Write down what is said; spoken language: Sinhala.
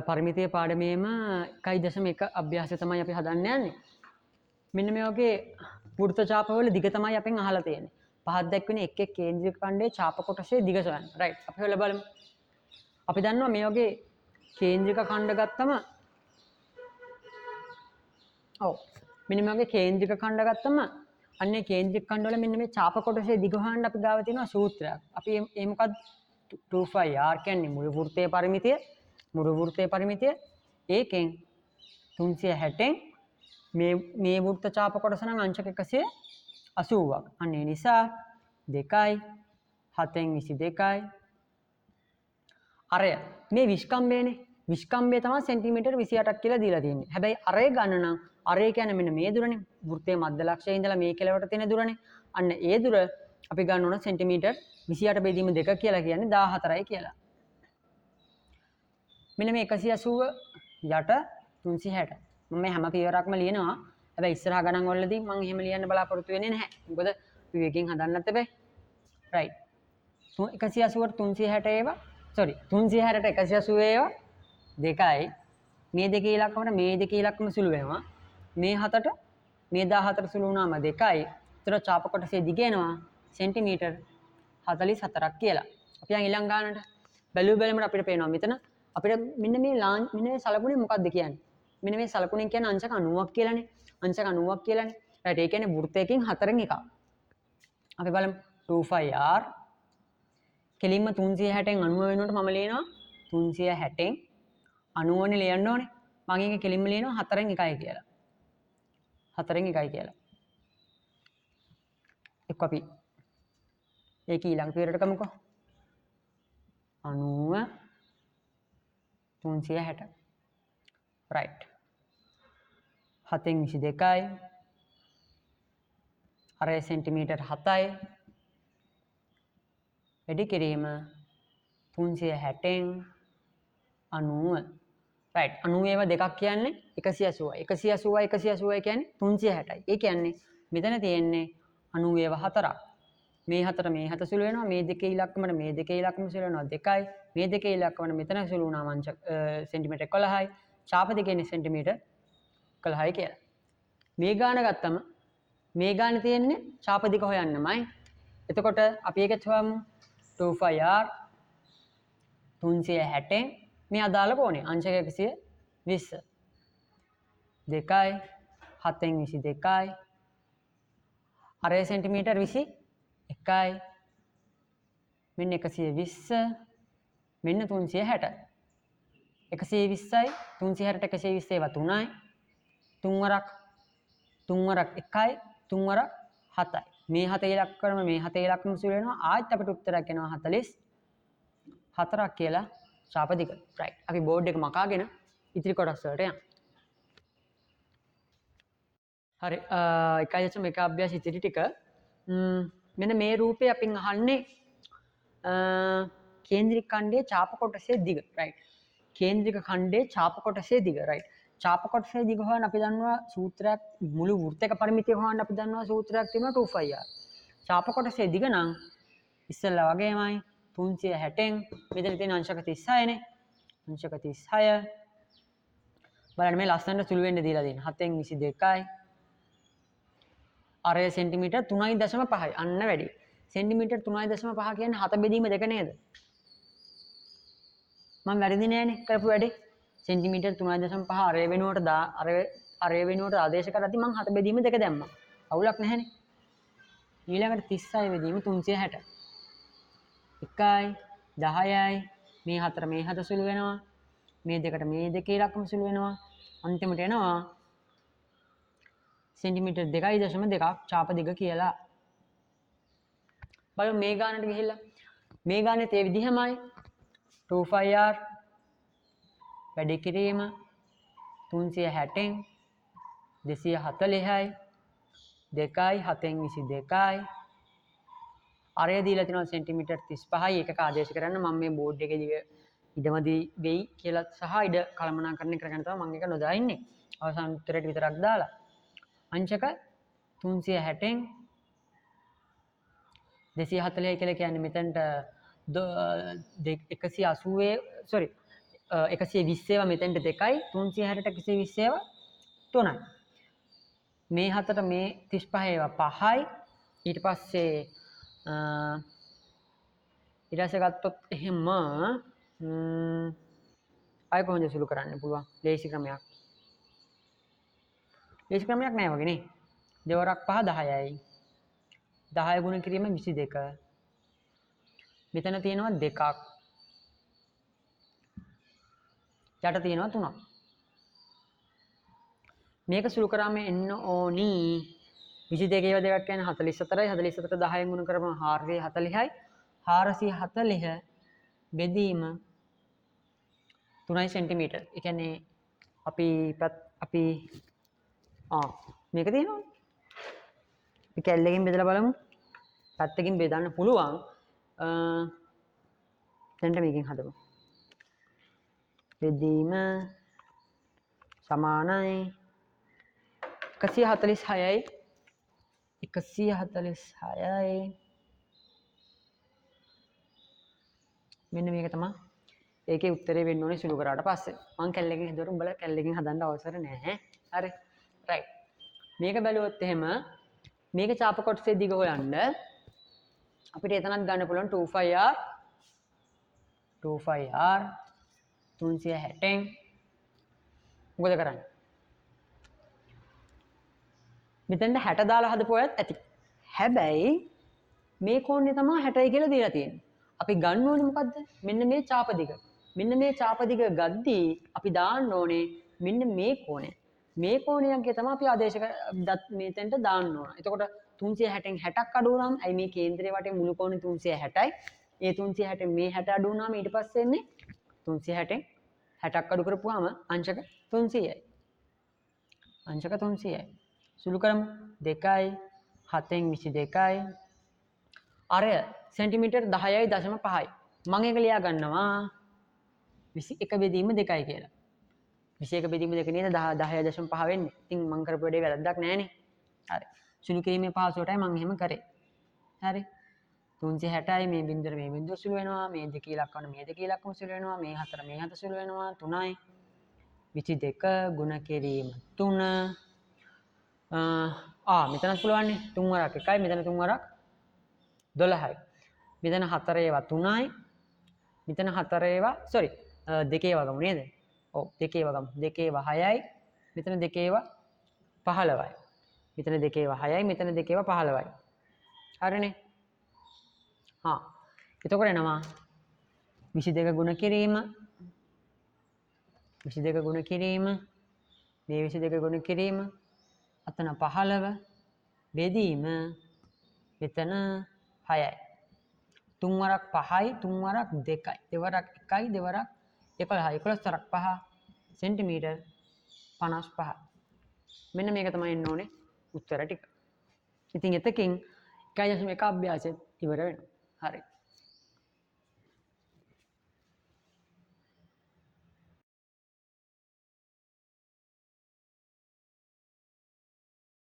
පරිමිතිය පාඩමේම 1.1 අභ්‍යාසය තමයි අපි හදන්න යන්නේ. මෙන්න මේ වගේ වෘත්ත චාපවල දිග තමයි අපෙන් අහලා තියෙන්නේ. පහත් දැක්වෙන එක් එක් කේන්ද්‍රික ඛණ්ඩයේ චාප කොටසේ දිග සොයන්න. රයිට්. අපි හොයලා බලමු. අපි දන්නවා මේ වගේ කේන්ද්‍රික ඛණ්ඩ ගත්තම ඔව් මෙන්න මේ වගේ කේන්ද්‍රික ඛණ්ඩ ගත්තම අන්නේ කේන්ද්‍රික ඛණ්ඩ වල මෙන්න මේ චාප කොටසේ දිග හොයන්න අපි ගාව තියෙනවා සූත්‍රයක්. අපි ඒ මොකද්ද 2πr කියන්නේ මුළු වෘත්තයේ පරිමිතිය, මුළු වෘත්තයේ පරිමිතිය ඒකෙන් 360න් මේ මේ වෘත්ත චාප කොටස නම් අංශක 180ක්. අන්න ඒ නිසා 2යි 7න් 22යි අරය මේ විෂ්කම්භයනේ. විෂ්කම්භය තමයි සෙන්ටිමීටර් 28ක් කියලා දීලා තියෙන්නේ. හැබැයි අරය ගන්න නම් අරය කියන්නේ මෙන්න මේ දුරනේ. වෘත්තයේ මැද ලක්ෂයේ ඉඳලා මේ කෙළවරට තියෙන දුරනේ. අන්න ඒ දුර අපි ගන්න ඕන සෙන්ටිමීටර් 28 බෙදීම 2 කියලා කියන්නේ 14යි කියලා. මෙන්න මේ 180 යට 360. මම මේ හැම පියවරක්ම ලියනවා. හැබැයි ඉස්සරහා ගණන් වලදී මම එහෙම ලියන්න බලාපොරොත්තු වෙන්නේ නැහැ. මොකද අපි වේගෙන් හදන්නත් එපා. රයිට්. 180ට 360 ඒවා සෝරි 360ට 180 ඒවා 2යි. මේ දෙකේ ඉලක්කමට මේ දෙකේ ඉලක්කම සුළු වෙනවා. මේ 7ට මේ 14 සුළු වුණාම 2යි. ඒතර චාප කොටසේ දිග එනවා සෙන්ටිමීටර් 44ක් කියලා. අපි යන් ඊළඟ ගානට බැලුව බැලමට අපිට පේනවා මෙතන අපිට මෙන්න මේ මෙන්න මේ සලකුණේ මොකද්ද කියන්නේ? මෙන්න මේ සලකුණෙන් කියන්නේ අංශක 90ක් කියලානේ. අංශක 90ක් කියලානේ. රයිට්. ඒ කියන්නේ වෘත්තයකින් 4න් එකක්. අපි බලමු 2πr කෙලින්ම 360න් 90 වෙනුවට මම ලියනවා 360න් 90 නේ ලියන්න ඕනේ. මම ඒක කෙලින්ම ලියනවා 4න් 1යි කියලා. 4න් 1යි කියලා. එක්ක අපි ඒක ඊළඟ පියවරට ගමුකෝ. 90 360. රයිට්. 7න් 22යි අර සෙන්ටිමීටර් 7යි වැඩි කිරීම 360න් 90. රයිට්. 90 ඒවා දෙකක් කියන්නේ 180යි. 180යි 180යි කියන්නේ 360යි. ඒ කියන්නේ මෙතන තියෙන්නේ 90 ඒවා හතරක්. මේ හතර මේ හත සුළු වෙනවා. මේ දෙකේ ඉලක්කමට මේ දෙකේ ඉලක්කම සුළු වෙනවා 2යි. මේ දෙකේ ඉලක්කමට මෙතන සුළු වුණාම අංශ සෙන්ටිමීටර් 11යි. චාප දෙකේ සෙන්ටිමීටර් 11යි කියලා. මේ ගාන ගත්තම මේ ගාන තියෙන්නේ චාප දෙක හොයන්නමයි. එතකොට අපි ඒකත් හොයමු. 2πr 360 මේ අදාළ කෝණය අංශක 120 2යි 7න් 22යි අරය සෙන්ටිමීටර් 21යි මෙන්න 120 මෙන්න 360 120යි 360ට 120 ඒවා 3යි තුන් වරක් තුන් වරක් 1යි තුන් වරක් 7යි මේ හතේ ඉලක්කම මේ හතේ ඉලක්කම සුළු වෙනවා. ආයෙත් අපිට උත්තරයක් එනවා 44ක් කියලා චාප දිග. රයිට්. අපි බෝඩ් එක මකාගෙන ඉතිරි කොටස් වලට යමු. හරි. 1.1 අභ්‍යාස ඉතිරි ටික. මෙන්න මේ රූපේ අපින් අහන්නේ කේන්ද්‍රික ඛණ්ඩයේ චාප කොටසේ දිග. රයිට්. කේන්ද්‍රික ඛණ්ඩයේ චාප කොටසේ දිග. රයිට්. චාප කොටසේ දිග හොයන්න අපි දන්නවා සූත්‍රයක්, මුළු වෘත්තයක පරිමිතිය හොයන්න අපි දන්නවා සූත්‍රයක් තියෙනවා 2πr. චාප කොටසේ දිග නම් ඉස්සෙල්ලා වගේමයි 360න් මෙතන තියෙන අංශක 36 නේ. අංශක 36 බලන්න මේ ලස්සනට සුළු වෙන්න දීලා තියෙන 7න් 22යි අරය සෙන්ටිමීටර් 3.5යි. අන්න වැඩි. සෙන්ටිමීටර් 3.5 කියන්නේ 7 බෙදීම 2 නේද? මම වැරදි නෑනේ කරපු වැඩේ. සෙන්ටිමීටර් 3.5 අරය වෙනුවට අරය වෙනුවට ආදේශ කරද්දි මං 7 බෙදීම 2 දැම්මා. අවුලක් නැහැනේ. ඊළඟට 36 බෙදීම 360. 1යි 10යි මේ හතර මේ හත සුළු වෙනවා. මේ දෙකට මේ දෙකේ ඉලක්කම සුළු වෙනවා. අන්තිමට එනවා සෙන්ටිමීටර් 2.2ක් චාප දිග කියලා. බලමු මේ ගානට ගිහිල්ලා. මේ ගානෙත් ඒ විදිහමයි 2πr වැඩි කිරීම 360න් 240යි 2යි 7න් 22යි අරය දීලා තිනවා සෙන්ටිමීටර් 35යි. ඒකක ආදේශ කරන්න මම මේ බෝඩ් එකේ දිග ඉඩමදි වෙයි කියලා සහ ඉඩ කළමනාකරණය කරගන්න තමයි මම ඒක නොදා ඉන්නේ. අවසාන උත්තරයට විතරක් දාලා. අංශක 360න් 240යි කියලා කියන්නේ මෙතනට 180 සෝරි 120 ඒවා මෙතෙන්ට 2යි 360ට 120 ඒවා 3යි. මේ හතට මේ 35 ඒවා 5යි. ඊට පස්සේ ඊට පස්සේ ගත්තොත් එහෙම ආයෙ කොහොමද සුළු කරන්න පුළුවන්? ලේසි ක්‍රමයක්. ලේසි ක්‍රමයක් නෑ වගේ නේ. දෙවරක් පහ 10යි. 10 ගුණ කිරීම 22. මෙතන තියෙනවා දෙකක්. යට තියෙනවා තුනක්. මේක සුළු කරාම එන්න ඕනි 22 ඒවා දෙකක් කියන්නේ 44යි. 44 10 ගුණ කරපුවම 440යි. 440 බෙදීම 3 සෙන්ටිමීටර්. ඒ කියන්නේ අපි අපි මේක තියෙනවා. අපි කැල්ලකින් බෙදලා බලමු. පැත්තකින් බෙදන්න පුළුවන්. දැන්ට මේකෙන් හදමු. බෙදීම සමානයි 146යි 146යි. මෙන්න මේක තමයි ඒකේ උත්තරේ වෙන්න ඕනේ සුළු කරාට පස්සේ. මං කැල්ලකින් හදුවට උඹලා කැල්ලකින් හදන්න අවසර නැහැ. හරි. රයිට්. මේක බැලුවොත් එහෙම මේක චාප කොටසේ දිග හොයන්න අපිට එතනත් ගන්න පුළුවන් 25R 25R 360න්. මොකද කරන්නේ? මෙතෙන්ට 60 දාලා හදපු අයත් ඇති. හැබැයි මේ කෝණය තමයි 60යි කියලා දීලා තියෙන්නේ. අපි ගන්න ඕනේ මොකද්ද? මෙන්න මේ චාප දිග. මෙන්න මේ චාප දිග ගද්දී අපි දාන්න ඕනේ මෙන්න මේ කෝණය. මේ කෝණයන්ගේ තමයි අපි ආදේශ මෙතෙන්ට දාන්න ඕන. එතකොට 360න් 60ක් අඩු වුණාම ඇයි මේ කේන්ද්‍රයේ වටේ මුළු කෝණය 360යි. ඒ 360න් මේ 60 අඩු වුණාම ඊට පස්සේ එන්නේ 360න් 60ක් අඩු කරපුවාම අංශක 300යි. අංශක 300යි. සුළු කරමු. 2යි 7න් 22යි. අර සෙන්ටිමීටර් 10.5යි. මම ඒක ලියා ගන්නවා 21 බෙදීම 2යි කියලා. 21 බෙදීම 2 නේද 10.5 වෙන්නේ. ඉතින් මං කරපු වැඩේ වැරද්දක් නෑනේ. හරි. සුළු කිරීමේ පහසුවටයි මං එහෙම කරේ. හරි. 360යි මේ බිඳුවර මේ බිඳුව සුළු වෙනවා. මේ දෙක ඉලක්කම මේ දෙක ඉලක්කම සුළු වෙනවා. මේ හතර මේ හත සුළු වෙනවා. 3යි 22 ගුණ කිරීම 3. මෙතනත් පුළුවන්නේ 3 වරක් 1යි මෙතන 3 වරක් 12යි. මෙතන 4 ඒවා 3යි. මෙතන 4 ඒවා සෝරි දෙකේ ඒවා ගමු නේද? ඔව් දෙකේ ඒවා ගමු. දෙකේ ඒවා 6යි. මෙතන දෙකේ ඒවා 15යි. මෙතන දෙකේ ඒවා 6යි මෙතන දෙකේ ඒවා 15යි. හරිනේ? හා එතකොට එනවා 22 ගුණ කිරීම 22 ගුණ කිරීම මේ 22 ගුණ කිරීම අතන 15 බෙදීම මෙතන 6යි. 3 වරක් 5යි 3 වරක් 2යි දෙවරක් 1යි දෙවරක් 11යි 11 වරක් 5 සෙන්ටිමීටර් 55. මෙන්න මේක තමයි එන්න ඕනේ උත්තර ටික. ඉතින් එතකින් 1.1 අභ්‍යාසෙත් ඉවර වෙනවා. හරි.